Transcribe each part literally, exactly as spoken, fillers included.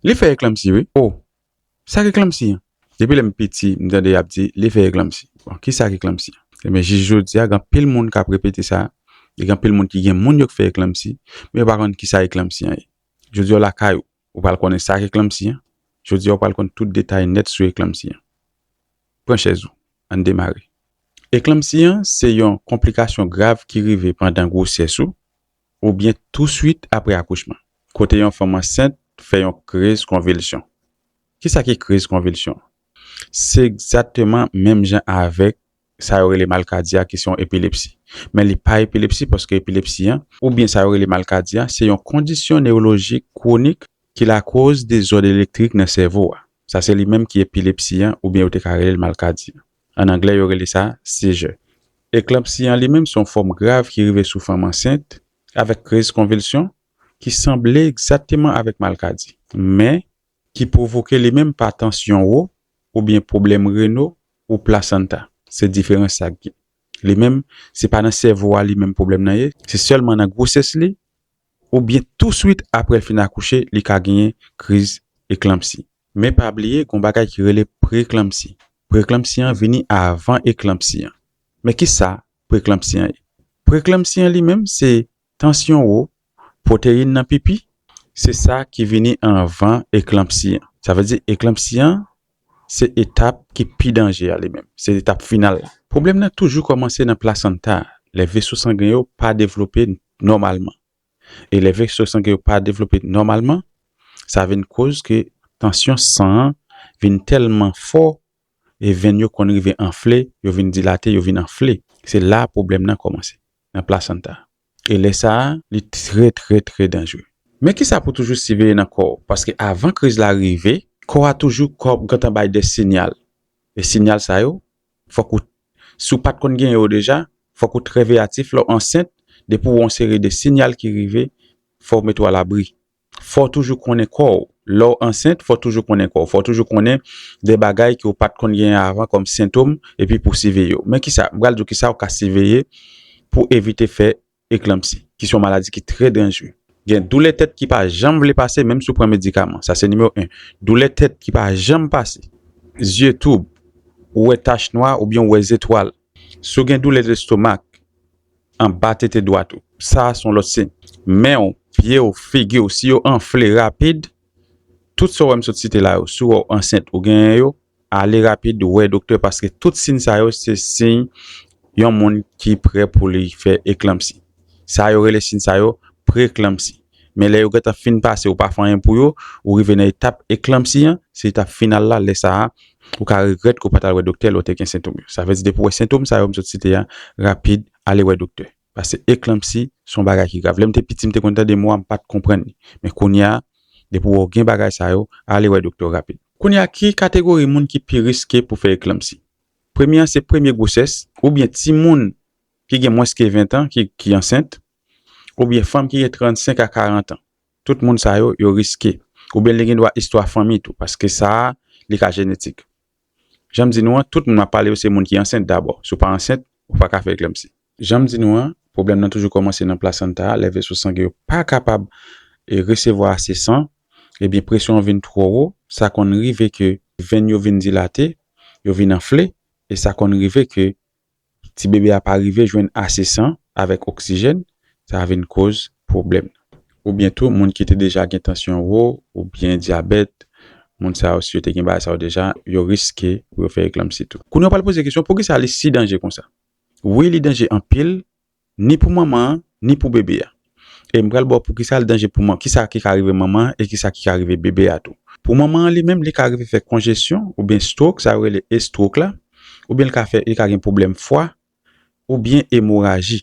Li fè eklanmsi, wi. O, sa k eklanmsi an? Depi lè m piti, m tande y ap di, li fè eklanmsi. Bon, ki sa k eklanmsi an? Ebyen, jis jodi a, gen anpil moun k ap repete sa, e gen anpil moun ki gen moun yo k fè eklanmsi, men yo pa konn ki sa eklanmsi an ye. Jodi a, w lakay ou, ou pral konnen sa k eklanmsi an. Jodi a, w pral konn tout detay nèt sou eklanmsi an. Pran chèz ou, ann demare. Eklanmsi an se yon konplikasyon grav ki rive pandan gwosès ou, oubyen touswit apre akouchman, kote yon fanm ansent fè yon kriz konvilsyon. Ki sa ki kriz konvilsyon? Se egzakteman menm jan avèk sa yo rele malkadi a, ki se yon epilepsi. Men li pa epilepsi, paske epilepsi an, oubyen sa yo rele malkadi a, se yon kondisyon newolojik kwonik ki lakoz dezòd elektrik nan sèvo a. Sa se li menm ki epilepsi an, oubyen yo te ka rele l malkadi an. An anglè, yo rele sa seizure. Eklanmsi an li menm se yon fòm grav ki rive sou fanm ansent avèk kriz konvilsyon ki sanble egzakteman avèk malkadi, men ki pwovoke li menm pa tansyon wo oubyen pwoblèm reno ou plasanta. Se diferans sa k gen. Li menm, se pa nan sèvo a li menm pwoblèm nan ye, se sèlman nan gwosès li, oubyen touswit apre l fin akouche, li ka genyen kriz eklanmsi. Men pa bliye, gen yon bagay ki rele preklanmsi. Preklanmsi an vini avan eklanmsi an. Men ki sa preklanmsi an ye? Preklanmsi an li menm, se tansyon wo, pwoteyin nan pipi, se sa ki vini anvan eklanmsi an. Sa vle di, eklanmsi an, se etap ki pi danje a li menm. Se etap final la. Pwoblèm nan toujou kòmanse nan plasanta a, lè veso sangen yo pa devlope nòmalman. E lè veso sangen yo pa devlope nòmalman, sa vin koz ke tansyon san an vin tèlman fò e venn yo konn rive anfle, yo vin dilate, yo vin anfle. Se la pwoblèm nan kòmanse, nan plasanta. E lè sa a, li trè, trè, trè danjere. Men ki sa pou toujou siveye nan kò w, paske avan kriz la rive, kò a toujou kò gentan bay de sinyal. E sinyal sa yo, fòk ou, si w pa t konn genyen yo deja, fòk ou trè veyatif lè w ansent, depi w wè yon seri de sinyal ki rive, fò w mete w alabri. Fò w toujou konnen kò w. Lè w ansent, fò w toujou konnen kò w. Fò w toujou konnen de bagay ke w pa t konn genyen avan kòm sentòm, epi pou siveye yo. Men ki sa, m pral di w ki sa w ka siveye pou evite fè eklanmsi, ki se yon maladi ki trè danjere. Gen doulè tèt ki pa janm vle pase, menm si w pran medikaman. Sa se nimewo en. Doulè tèt ki pa janm pase. Zye twoub, ou wè tach nwa oubyen ou wè zetwal. Si w gen doulè lestomak, anba tete dwat ou, sa a se yon lòt siy. Men w, pye w, figi w, si yo anfle rapid, tout sa w wè m sot site la yo, si w wè w ansent ou genyen yo, ale rapid wè doktè, paske tout siy sa yo se siy yon moun ki prè pou li fè eklanmsi. Sa yo rele siy sa yo preklanmsi. Men lè yo gentan fin pase, ou pa fè anyen pou yo, ou rive nan etap eklanmsi an, se etap final la, lè sa a, ou ka regrèt ke w pa t al wè doktè lè w te gen sentòm yo. Sa vle di depi w wè sentòm sa yo m sot site a, rapid, ale wè doktè. Paske eklanmsi se yon bagay ki grav. Lè m te piti, m te konn tande mo a, m pa t konprann li. Men kounye a, depi w gen bagay sa yo, ale wè doktè w rapid. Kounye a, ki kategori moun ki pi riske pou fè eklanmsi? Premye an se premye gwosès, oubyen timoun ki gen mwens ke ven an ki, ki ansent, oubyen fanm ki gen trannsenk a karant an. Tout moun sa yo, yo riske. Oubyen li gen dwa istwa fanmi tou, paske sa a, li ka jenetik. Jan m di nou an, tout moun m ap pale yo se moun ki ansent dabò. Si w pa ansent, ou pa ka fè eklanmsi. Jan m di nou an, pwoblèm nan toujou kòmanse nan plasanta a, lè veso sangen yo pa kapab e resevwa ase san, ebyen presyon an vin twò wo, sa konn rive ke venn yo vin dilate, yo vin anfle, e sa konn rive ke ti bebe a pa rive jwenn ase san avèk oksijèn, sa vin koz pwoblèm. Oubyen tou, moun ki te deja gen tansyon wo oubyen dyabèt, moun sa yo, si yo te gen bagay sa yo deja, yo riske pou yo fè eklanmsi tou. Kounye a w pral poze kesyon, poukisa li si danje konsa? Wi, li danje anpil, ni pou manman an, ni pou bebe a. E m pral ba w poukisa l danje pou manman, kisa ki ka rive manman an e kisa ki ka rive bebe a tou. Pou manman an li menm, li ka rive fè konjesyon oubyen stroke, sa yo rele estroke la, oubyen li ka fè, li ka gen pwoblèm fwa, oubyen emoraji.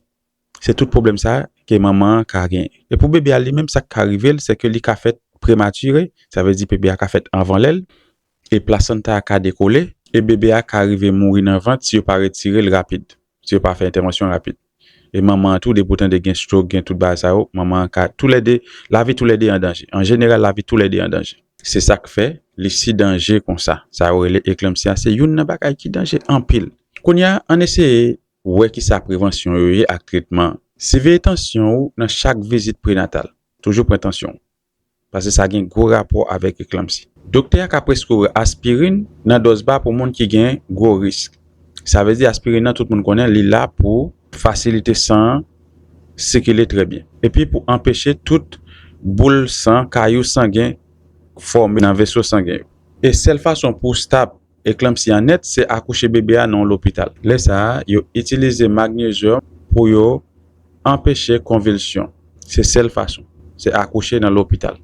Se tout pwoblèm sa a ke manman an ka genyen. E pou bebe a li menm, sa k ka rive l, se ke li ka fèt prematire, sa vle di bebe a ka fèt anvan lè l, e plasanta a ka dekole, e bebe a ka rive mouri nan vant si yo pa retire l rapid, si yo pa fè entèvansyon rapid. E manman an tou, depi w tande gen stroke, gen tout bagay sa yo, manman an ka, toulède, lavi toulède an danje. An jeneral, lavi toulède an danje. Se sa k fè li si danje konsa. Sa yo rele eklanmsi a, se youn nan bagay ki danje anpil. Kounye a, ann eseye wè kisa prevansyon yo ye ak tretman. Siveye tansyon ou nan chak vizit prenatal. Toujou pran tansyon w. paske sa gen gwo rapò avèk eklanpsi. Doktè a ka preskri w aspirin nan dòz ba pou moun ki gen gwo risk. Sa vle di aspirin nan, tout moun konnen, li la pou fasilite san an sikile trè byen. Epi pou anpeche tout boul san, kayou sangen fòme nan veso sangen yo. E sèl fason pou stop eklanpsi an nèt, se akouche bebe a nan yon lopital. Lè sa a, yo itilize magnezyòm pou yo anpeche konvilsyon. Se sèl fason. Se akouche nan lopital.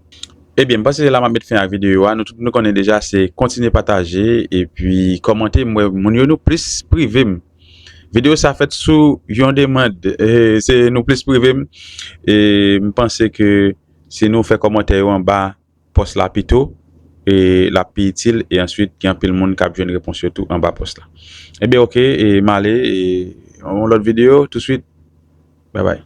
Ebyen, m panse se la m ap met fen ak videyo a. Nou tout nou konnen deja, se kontinye pataje epi kòmante. M wè moun yo nou plis prive m. Videyo sa fèt sou yon demann. E, se nou plis prive m. E m panse ke si nou fè kòmantè yo anba pòs la pito, e l ap pi itil, e answit gen anpil moun k ap jwenn repons yo tou anba pòs la. Ebyen, oke, e m ale, e yon lòt videyo touswit. Babay.